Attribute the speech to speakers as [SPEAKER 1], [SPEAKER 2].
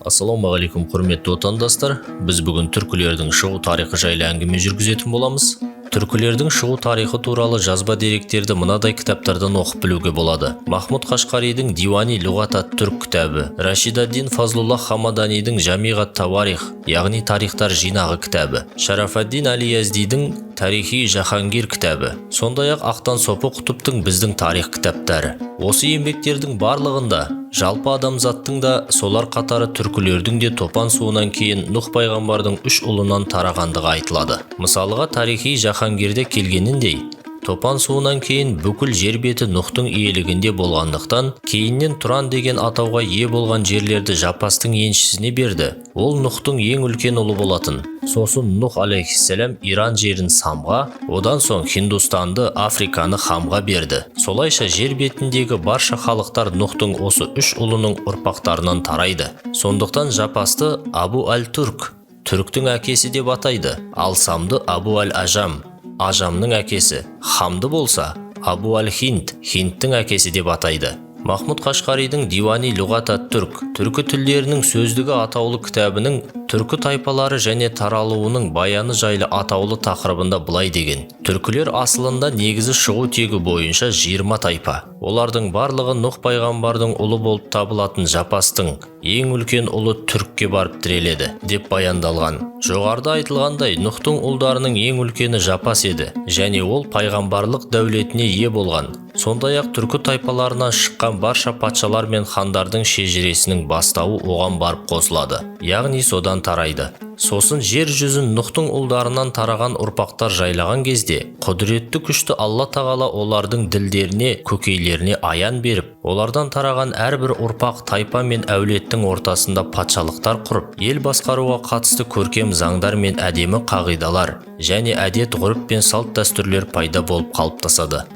[SPEAKER 1] Ассалаумағалейкум, құрметті отандастар! Біз бүгін түркілердің шығу тарихы жайлы әңгіме жүргізетін боламыз. Түркілердің шығу тарихы туралы жазба деректерді мынадай кітаптардан оқып білуге болады: Махмұд Қашқаридің «Диуани лүғат ат түрк» кітабы, Рашидаддин Фазлуллах Хамаданидің «Жамиғат тауарих», яғни «Тарихтар жинағы» кітабы, Шарафаддин Али Яздидің «Тарихи Жаһангир» кітабы, сондай-ақ Ақтан Сопы Құтыптың «Біздің тарих» кітаптары. Осы еңбектердің барлығында жалпы адамзаттың да, солар қатары түркілердің де топан суынан кейін Нұх пайғамбардың үш ұлынан тарағандығы айтылады. Мысалыға, «Тарихи Жаһангирде» келгеніндей, топан суынан кейін бүкіл жер беті Нұхтың иелігінде болғандықтан, кейіннен Тұран деген атауға ие болған жерлерді Жапастың еншісіне берді. Ол Нұхтың ең үлкен ұлы болатын. Сосын Нұх алейхиссалам Иран жерін Самға, одан соң Хиндустанды, Африканы Хамға берді. Солайша жер бетіндегі барша халықтар Нұхтың осы үш ұлының ұрпақтарынан тарайды. Сондықтан Жапасты Абу әл Түрк, түріктің әкесі деп атайды, ал Самды Абу әл Ажам, ажамның әкесі, Хамды болса Абу әл Хинд, хиндтің әкесі деп атайды. Махмұд Қашқаридің «Диуани лүғат ат түрк», «Түркі тілдерінің сөздігі» атаулы кітабының түркі тайпалары және таралуының баяны жайлы атаулы тақырыбында былай деген: Түркілер асылында негізі шығу тегі бойынша 20 тайпа. Олардың барлығы Нұх пайғамбардың ұлы болып табылатын Жапастың ең үлкен ұлы Түркке барып тіреледі деп баяндалған. Жоғарыда айтылғандай, Нұхтың ұлдарының ең үлкені Жапас еді және ол пайғамбарлық дәулетіне ие болған. Сондай-ақ түркі тайпаларынан шыққан барша патшалар мен хандардың шежіресінің бастауы оған барып қосылады, яғни содан тарайды. Сосын жер жүзін Нұхтың ұлдарынан тараған ұрпақтар жайлаған кезде, құдіретті күшті Алла Тағала олардың ділдеріне, көкейлеріне аян беріп, олардан тараған әрбір ұрпақ тайпа мен әулеттің ортасында патшалықтар құрып, ел басқаруға қатысты көркем заңдар мен әдемі қағидалар және әдет ғұрып пен салт дәстүрлер пайда болып қалыптасады.